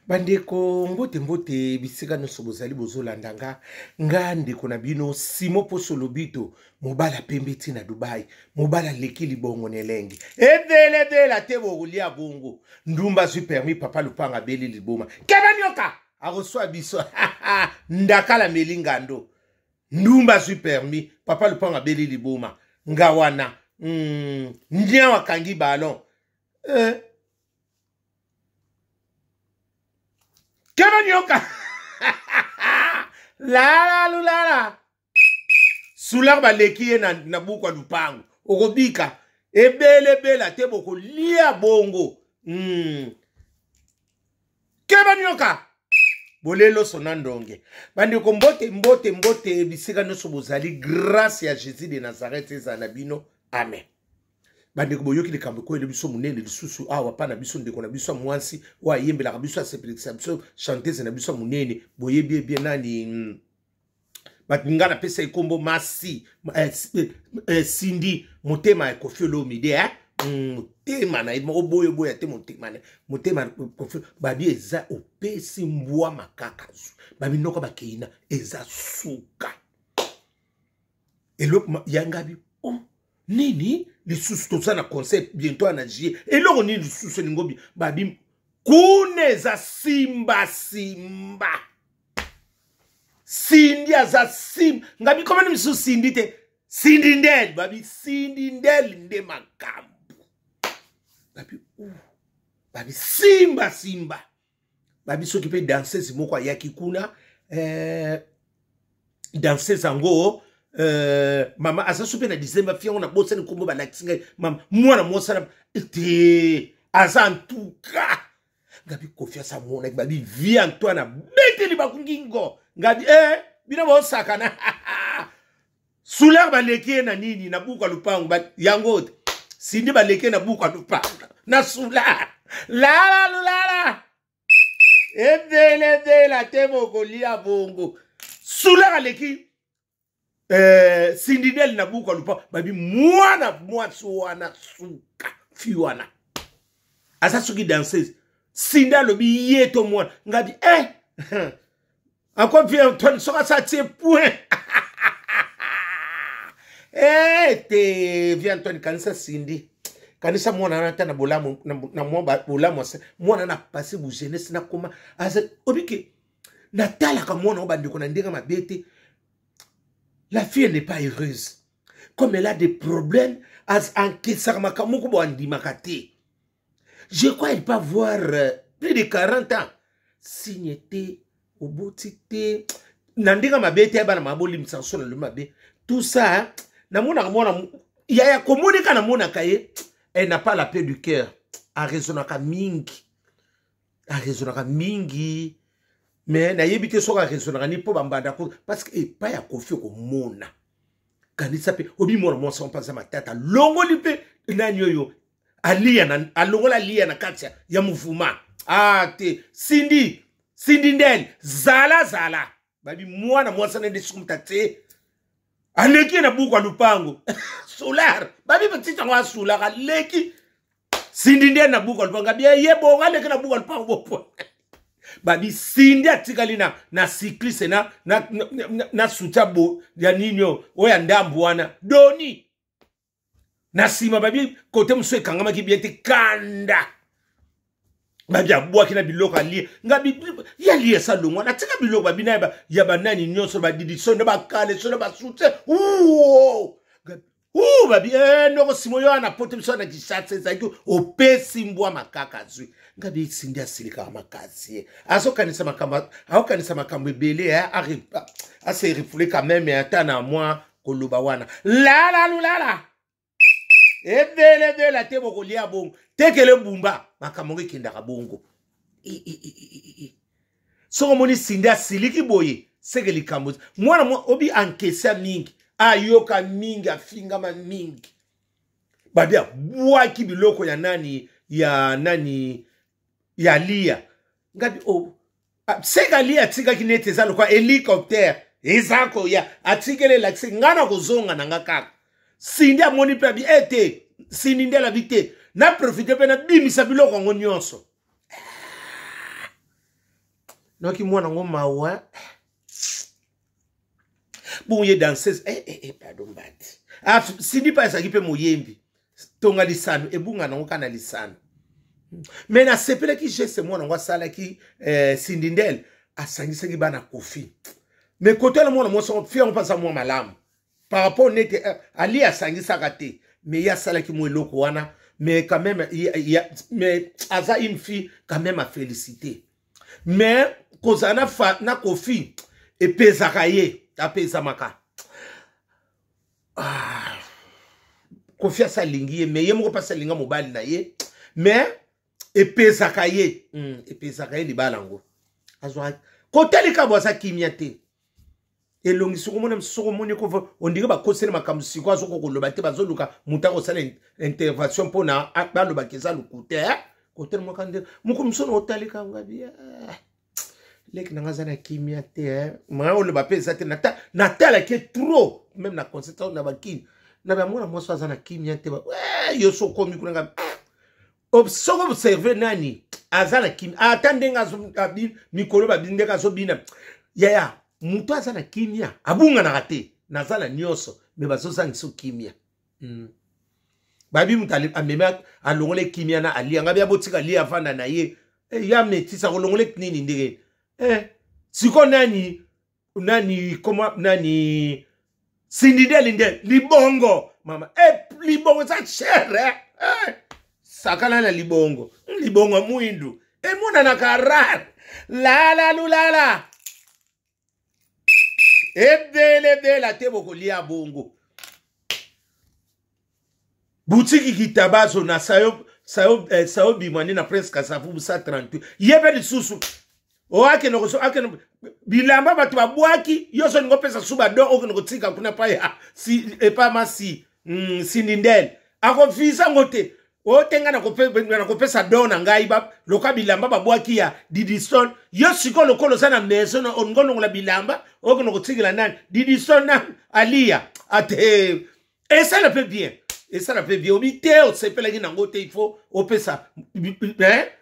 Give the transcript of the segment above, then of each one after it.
Bandeko, mbote mbote bisika nyonso bozali bozolanda nga, nga ndeko na bino Simo Poso Lobito, mobala pembe ti na Dubai, mobala aleki libongo na elengi ebelebela te, bokolia bongo. Ndumba azwi permis, papa lupanga abeli liboma, keba nyoka akoswa biso ndakala meli ngando. Ndumba azwi permis, papa lupanga abeli liboma, nga wana ndian akangi ballon eh. Keba nyoka lala lulala sular baleki ye na, na buku ya lupango okobika ebelebela te bokolia bongo. Keba nyoka boleloso na ndonge. Bandeko, mbote mbote mbote bisika nyonso bozali, grâce ya Jésus de Nazareth ezala na bino, amen. Bandeko, boyoki likambo ekoyeli biso monene lisusu awa pa na biso, ndeko na biso ya mwasi oyo ayembelaka biso, asepelisa biso, chanteuse na biso ya monene, boyebi ye bien nani? Bato nga napesa ye nkombo Masi Cindy, motema ya Koffi Olomide, eh? Motema na ye moko boyo boya te, motema na motema Koffi. Babi eza opesi mbwa makaka zu, babi noko bakeina eza suka eloko ya ngabi. Oh, nini lisusu? Toza na concert bientôt na juillet, eloko nini lisusu elingo? Babi kuna eza simba simba, Cindy aza simba. Ngabi komani misusu Cindy te, Cindy ndel, babi Cindy ndel nde makambo, babi babi simba simba. Babi soki mpe danseuse moko ayaki kuna, danseuse yango, mama aza so mpe na dizemba fi yango nabosani nkombo, balakisi ngai mama mwana mwosana te aza antuka. Ngabi Koffi amonaki, babi vie Antoine abeteli bakungingo. Ngabi bino bosakana sular baleki ye na nini na buka lupango yango te. Cindy baleki ye na buka lupango na sular lala lulala ebelebela te, bokolia bongo. Sular aleki Sindidel na buka lupango, babi mwana mwasi wana suka fi wana aza soki danseuse. Cindy alobi ye to mwana ngabi encore vie Antoine soki asa tie point te vie Antoine. Kanisa Cindy, kanisa mwana wana ata na bolamu na mwa bolamu, mwana na passé bu jeunesse na koma aza obike. Natalaka mwana oyo, bandeko, na ndenge mabe te, la fille n'est pas heureuse comme elle a des problèmes, ankesaka makambo moko bo andimaka te. Je crois elle peut avoir plus de 40 ans. Signe te oboti te na ndenge mabe te, bana mabolimbisaka so na lobi mabe, tout ça. Namonaka mwana yaya komoneka, namonaka ye, elle n'a pas la paix du cœur, araisonnaka mingi, araisonnaka mingi, mais nayebi te soki araisonnaka nini mpo bambanda ko, parce que epai ya Koffi okomona kanisa mpe obi mwana mwasi mpe aza matata, longoli mpe nani oyo alia na alongola alia na kati ya muvuma. Ah te, Cindy, Cindy ndel zala zala, babi mwana mwasi na nde soki te aleki ye na buku ya lupango solar, babi batiti yango asulaka aleki Cindy nde na buku ya lupango. Abi ye bongo aleki na buku ya lupango bopo, babi Cindy atikali na cycliste na soutien bo ya nini oyo ya ndambu wana doni na nsima. Babi kote mosusu ekangamaki bien te, kanda babi abwaki na biloko alie. Ngabi ye alie esa longwa natika biloko babi na ya banani nyonso, badidison na bakaleso na basoutien uo u babi noko simo yo wana poto biso na Kinshasa ezalaki opesi mbwa makaka azwi. Ngabi Cindy asilikaka makasi, ye azokanisa makambo, aokanisa makambo ebele, ase refoule quand même ata na mwa koloba wana lala lulala ebelebela te, bokolia bongo tekele bumba makambo ngo ekendaka bongo. Soki omoni Cindy asiliki boye, seke likambo mwana mwa obi ankesa mingi, ayoka mingi, afingama mingi. Babi abwaki biloko ya nani, ya nani, ya lia. Ngabi o seke alia atikaki neti eza lokwa hélicoptère eza koya, atikeli elakisi ngai na kozonga na nga kaka. Cindy amoni mpe abi ete Cindy nde alabi te na profite mpe nabimisa biloko yango nyonso. Noki mwana ngo mawa. Bongo ye danseuse eh, eh, eh, pardon mbadi. Ah, Cindy pa ezalaki mpe moyembi. Tonga lisano ebunga nango kaka na lisano. Mais nasepelaki geste mwana yango asalaki eh, Cindy Ndel asangisaki bana Koffi. Mais kote wana mwana mwasi yango fi yango mpe aza mwa malamu. Par rapport nete eh, Ali asangisaka te mais ye asalaki mwa eloko wana mais quand même ya, mais aza une fille quand même à féliciter. Mais kozala na, fa, na Koffi epezaka ye apezamaka. Ah, Koffi asa alingi ye mais ye moko mpasi alinga mobali na ye mais epezaka ye epezaka ye libala yango azwa kotelika bo aza kimia te elongi soko omona soko omoni ko ondire bakoseli makambo sikoyo azokoka koloba te bazoluka moto akosala intervention mpona balobaka eza lokuta eh? kotelemaka nde moko mosusu na otalika ngabi eh, leki nanga aza na kimia te eh? ma oloba mpe eza te natalaki ye trop meme na concert na bakini na bamwana mwasi aza na kimia te yo so okomi kuna nga soki observe nani aza na kimia ata ndenge mikolo babi ndenge azobina yaya moto aza na kimia abunganaka te naza na nyonso me bazozangisa kimia. Babi moto amemi alongole kimia na alia ngabi abotika lia avanda na ye eh, ya metisa kolongole nini ndenge eh, siko nani nani koma nani sindideli nde libongo mama eh, libongo eza cher eh? Eh, sakana na libongo libongo mwindu emonanaka rare lala lulala ebelebela te bokolia bongo butiki kitabazo na sayo sayo eh, sayo bimwani na prince kasavubu sa 38 ye mpe lisusu oakende akende bilamba bato babwaki yo so olingi opesa su bado okende kotika kuna epai ya si, epai masi sindindele akovisa yango te ote ngai nakopesa don na ngai loka bilamba babwaki ya didison yo sikoyo lokola oza na maison olingi olongola bilamba okende kotikela nani didison na aliya ate esala mpe bien esala mpe bien obi te osepelaki nango te il faut opesa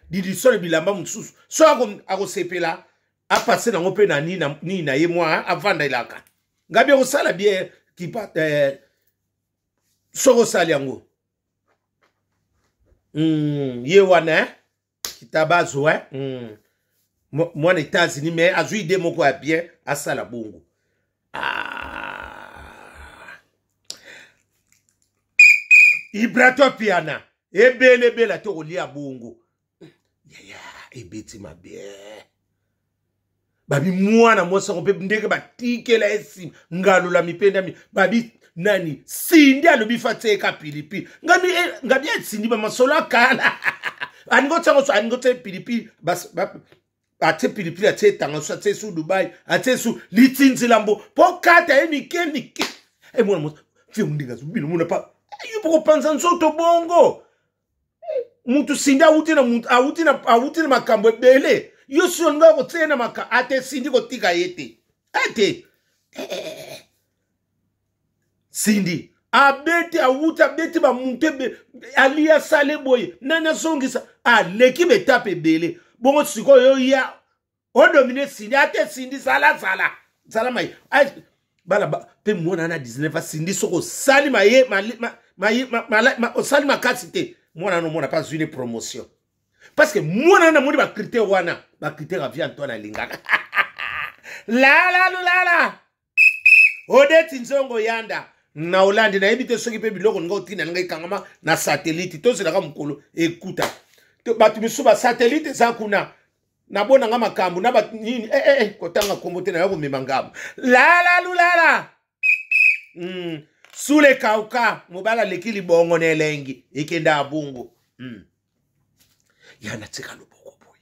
didison bilamba mosusu so akosepela apase nango mpe na nini na ye mwa avandelaka ngabi okosala bien kipa eh, soki osali yango ye wana eh? kitabazo eh? Mwana États-Unis mais azwi ide moko ya bien asala bongo. Ah. Ibrato piana ebele ebele ate kolia bongo yaya ebeti mabe babi mwana mwasi yango mpe ndenge batikela ye nsima ngalola mipendami babi nani sindi alobi fa tieka pilipili ngabi eh, ngabi esindi bamasolo akala alingi otiango so alingi otia pilipili atie pilipili atie etanga so atie su dubai atie su litinzilambo mpo kata ye mike mike e mwana mwasi fio ndenge azobina mona pa yo mpo kopanza nzoto bongo mutu sindi awuti na mutu awuti na awuti na makambo ebele yo si olinga kotia na maka ate sindi kotika ye te ate eh, sindi abeti awuti abeti bamutu ebe ali asale boye nani azongisa aleki betape ebele bongo sikoyo ya odomine sindi ate sindi zala zala zala mai bana mpe mwana na 19 asindi soki osali maye osali makasi te mwana wana omona mpe azwi ne promotion parce que mwana wana amoni bacritère wana bacritère avie antoine alingaka lala lulala odeti nzongo yanda na Hollande nayebi te soki mpe biloko ninga otinda ninga ekangama na satellite tozelaka mokolo ekuta bato misusu basatellite eza kuna nabona nga makambo na bato nini eh, eh, eh, kotanga nkombo te naya komema ngambo lala lulala sule kauka mobali aleki libongo na elengi ekenda abongo. Ya natika loboko boye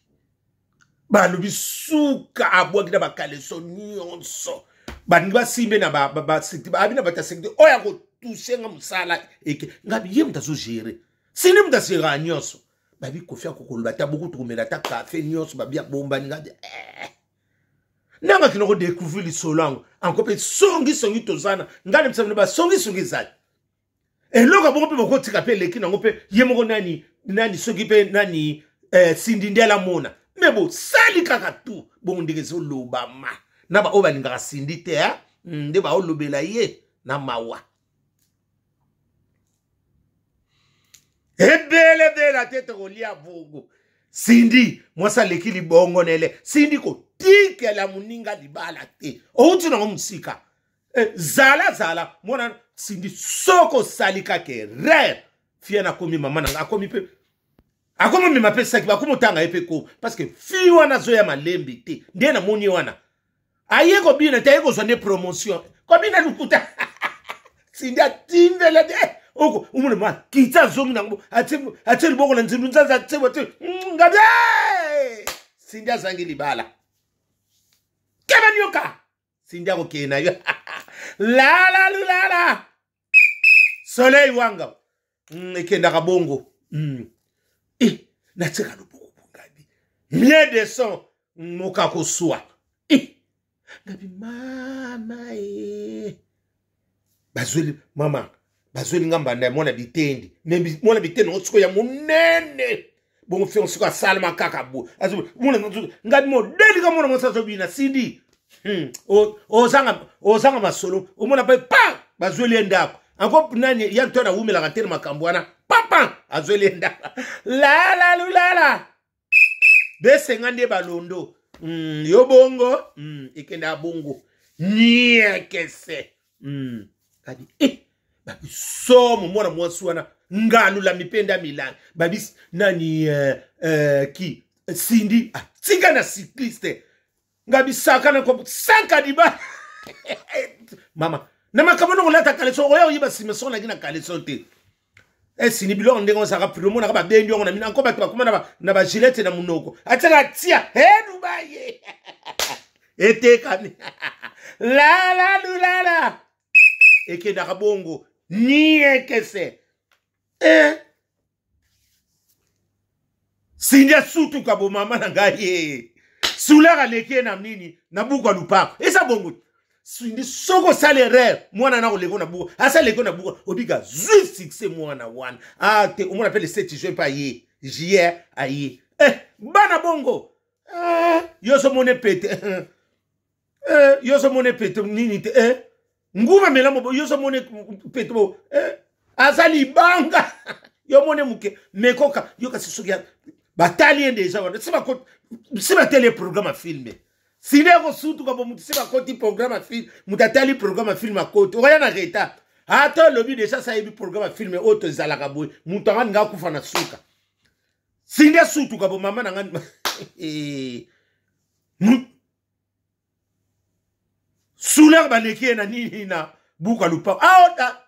balobi suka abwaki na bakaleso nyonso balingi basimbe na abi na bato ya sekte oyo akotushe nga mosala eke ngabi ye moto azogere sindi moto asera nyonso babi kofi akokoloba ata bokutu komela ata kafe nyonso babi abombani ngabi eh. Nanga kina kodécouvrir lisolo yango anko mpe songisongi tozana ngai na bisabino basongisongi ezali eloko bongo mpe bokotika mpe eleki nango mpe ye moko nani nani soki mpe nani eh, sindi nde alamona Me bosali kaka tu bongo ndenge ezolobama na baoyo balingaka Cindy te, eh? Nde baolobela ye na mawa ebelebela te. Tokolia bongo. Cindy mwasi aleki libongo nele. Cindy kotikela moninga libala te, outi nango mosika. Zala zala mwana Cindy, soko osali kaka erreur, fia nakomi mama nanga akomi mpe akomi mema mpe saki bakomi otanga ye mpe ko, parce que fi wana azoya malembe te. Nde namoni wana aye kobina te, aye kozwa nde promotion, kobina lukuta. Cindy atimbele te, oko omona ma kita azongi nango, atie liboko na nzindu nzanza, atie atie ngabi. Cindy azangi libala, keba nioka. Cindy akokende na yo lala lulala soleil wanga. Ekendaka bongo. E natiaka loboko bongabi mien de son moka koswa. E ngabi mama e bazweli mama, bazweli nga mbanda ya mwana bitendi. Me mwana bitendi yango sikoyo ya monene bongo, fiongo sikoyo asalama kaka bo ngabi modelika mwana mwasi azobina. Cindy, Ozanga masolo, omona mpe pa bazweli ye ndako anko nani ya nto nawumelaka te na makambo wana, papa azweli ye ndako lala lulala besenga nde balondo. Yo bongo, ekendaka bongo niekese. Kadi babi somo mwana mwasi wana ngalula mipenda milangi babi nani ki Cindy atika na cycliste ngabi saka na saka diba mama na makambo na kolata caleçon oya oyeba nsima soko naki na caleçon te. Esini biloko ndenge ozalaka prix, omonaka babendi yango na mina anko bato bakoma na bagilete na monoko, atiaka atia eduba ye etekami lala lulala ekendaka bongo niekese. Cindy asutuka bomama na ngai ye sular aleki ye na nini na buku ya lupango. Eza bongo. Cindy, soki osala erreur, mwana na koleko na buku, asa leko na buku obika zwi succès mwana wana. Ah te, omona mpe le 7 juin mpe aye juillet aye. Bana bongo, yo ozomona pete, yo ozomona pete nini te, nguma mela mobo, yo ozomona pete bo, aza libanga, yo mone moke mekoka yo. Kasi soki batali ye deja wana, si batali ye programme ya film, sine ekosutuka bo motu. Si bakoti programme ya film, moto atali programme ya film akoti, okoya na retard. Ata olobi deja sa ayebi programme ya film oyo tozalaka boye, moto anga ninga akufa na suka. Cindy asutuka bo mama na nga souleur baleki ye na nini na buka lupango aota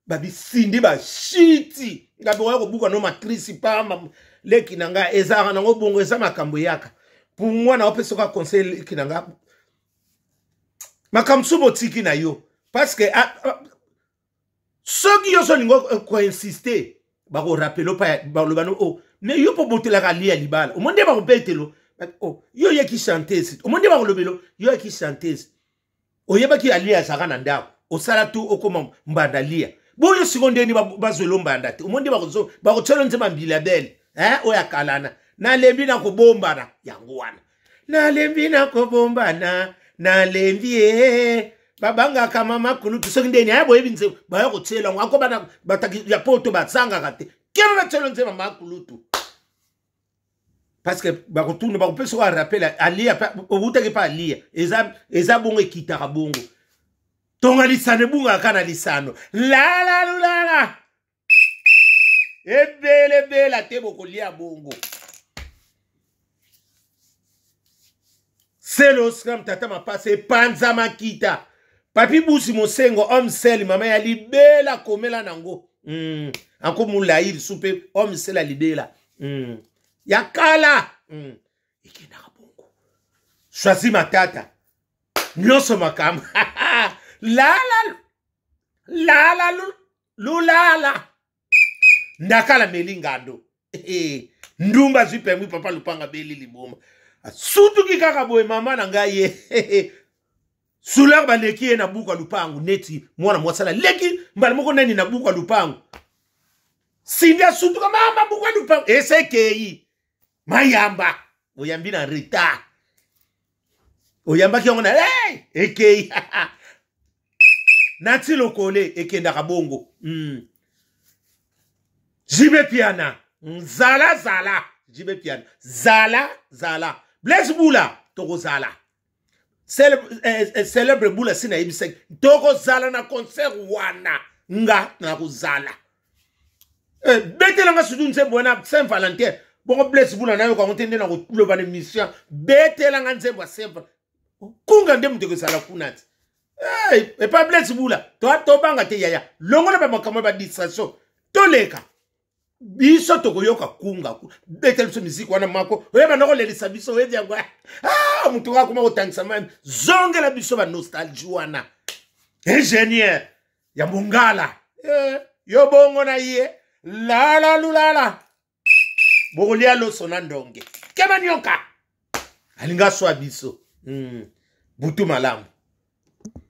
babisindi bashiti ngabi oya kobuka no matrice pamba leki na ngai ezalaka nango bongo. Eza makambo eyaka pour mwana opesa oka conseil leki na ngai, makambo so botiki na yo, parce que soki yo so olingi koinsiste, bakorapele mpa baloba no o mais yo mpo botelaka lia libala, omoni nde bakobetelo o yo oyaki chanteuse, omoni nde bakolobelo yo oyaki chanteuse, oyebaki alia azalaka na ndako, osala tu okoma mbanda lia boyo. Siko ndeni bazwelo mbanda te, omoni nde bakotyelo nzemba mbila bele oyo akalana nalembi na kobombana yango wana, nalembi na kobombana, nalembi e babangaka mama kulutu. Soki ndeni aya boyebi nzembo baya kotyela yango ako bana bataki ya poto bazangaka te kema batyelo nzemba mama kulutu, parce que bakotuna, bakopesa oyo rappel alia owutaki mpe alia eza bongo, ekitaka bongo. Tonga lisano ebungaka na lisano lalalulala ebelebela te, bokolia bongo. Selo Oscram tata mapasa epanza makita papi busi mosengo homme sel mama ya libela komela nango, anko molai lisu mpe homme sel ya libela, ya kala, ekendaka bongo. Choisi matata nyonso makambo lala lala lulala ndakala meli ngando ndumba azwi pengwi papa lupanga beli liboma asutuki kaka boye mama na ngai ye souleur baleki ye na buku ya lupangu neti mwana mwasi aleki mbala moko nani na buku ya lupangu. Cindy asutuka mama buku ya lupangu esekei mayamba. Oyambi na retard. Oyambaki yango na hey! Ekei. Nati lokole ekendaka bongo. JB Piana, zala zala. JB Piana, zala zala. Blaise Bula, tokozala. Célèbre Bula si nayebisaki tokozala na concert wana nga nakozala. Betelanga sutu nzembo wana Saint Valentin. Bongo Blaise Bula nayoka yango te nde nakoloba na émission. Betelanga nzembo ya Saint Valentin. Kunga nde moto ekozala kuna ti. Hey, epa Blaise Bula, tobanga te yaya. Longola ba makambo ba distraction. Toleka. Biso tokoyoka kunga. Betela biso miziki wana mako. Oyeba ndako lelisa biso oyebi yango. Ah, moto akoma kotangisa mami. Zongela biso ba nostalgie wana. Ingénieur ya Mongala. Yo bongo na ye. Lala lulala. Bokolia loso na ndonge. Kema nyoka. Alinga swa biso. Butu malamu.